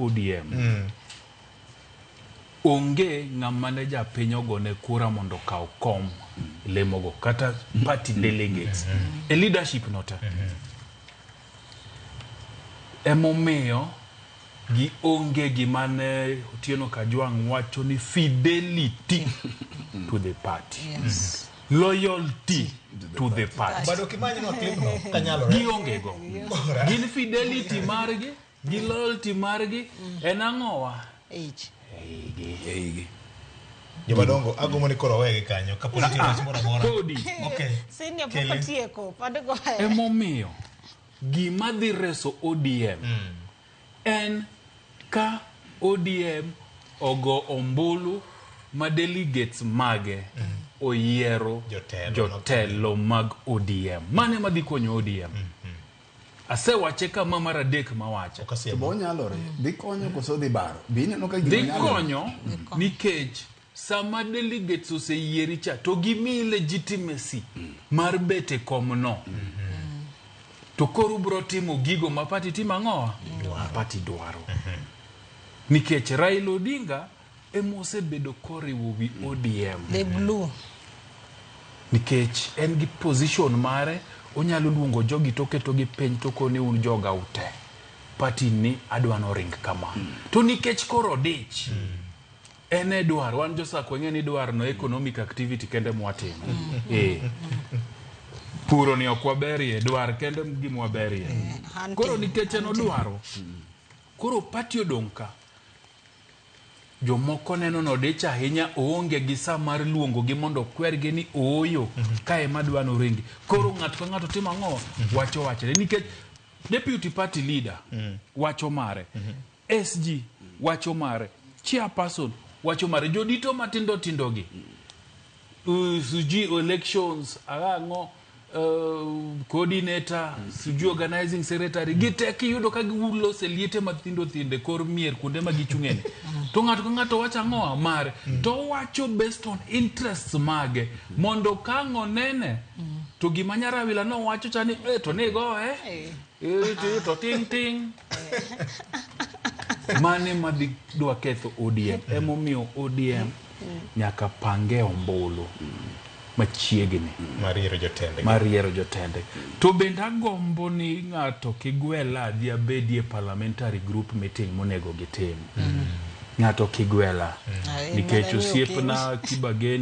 ODM onge ng'ama ne japiny ogone kura mondo okaw kom lemogo kata party delegates e leadership no te. Emomiyo gionge gima ne Otieno Kajwang' wacho ni fidelity to the party. Loyalty to the party. Bado kimanyno clip no kanyalore. Gionge go. Gin fidelity margi, gi loyalty margi en ang'owa? Ich. Eigi. Jomadongo agombo ni koro wegi kanyo kapo ni nitie wach moro amora. Podi. Okay. Senior pok Kelly. otieko. Pod goye. Emomiyo gima dhi reso ODM en ka ODM ogo ombulu ma delegates mage oyiero Jotelo. jotelo mag ODM. Mano ema dhi konyo ODM. Asewache kama mar adek mawache. Ok To asiemo. be onyalore. Dhi konyo koso dhi baro. Be ineno ka gima Dhi nyalore? konyo nikech sama delegates oseyieri cha to gimiyi legitimacy mar bet e komno. To koro ubro timo gigo ma party timo ang'owa? Ma party dwaro. Nikech Raila Odinga ema osebedo koriwo wi ODM. The blue. Nikech en gi position mare, onyalo luongo jogi toketogi piny tokoni un joga ute. Party ni adwa noring kama. To nikech koro odich, en e dwaro, wan josako wang'e ni dwaro no economic activity kende mwatimo. Eh. Puro ni ok waberie, dwar kende gima waberie. Hunting. Koro nikech en odwaro, koro party odong' ka. Jomoko neno nodich ahinya oonge gi saa mar luongogi mondo okwergi ni ooyo kae ema adwa noringi. Koro ng'ato ka ng'ato timo ang'o? Wacho wachne. Nikech deputy party leader wacho mare, SG wacho mare, chairperson wacho mare, jodito matindo tindo gi sijui elections ang'o coordinator sijui organizing secretary gite kiyudo ka giwulos e liete mathindo thindo e kor mier kuonde ma gichung'eni to ng'ato ka ng'ato wacho ang'owa mare to owacho based on interests mage mondo ka ang' onene to gima nyarawila nowacho cha ni eh, to nigoye eh, to ting ting mane madhi dwa ketho ODM emomiyo ODM nyaka pange ombulu machiegni Mar yiero jotendgi. mar yiero jotende to bende agombo ni ng'ato kigwela adhi abedie parliamentary group meeting monego gitim ng'ato kigwela Ai, nikech mana ni osiepna Kibagendi.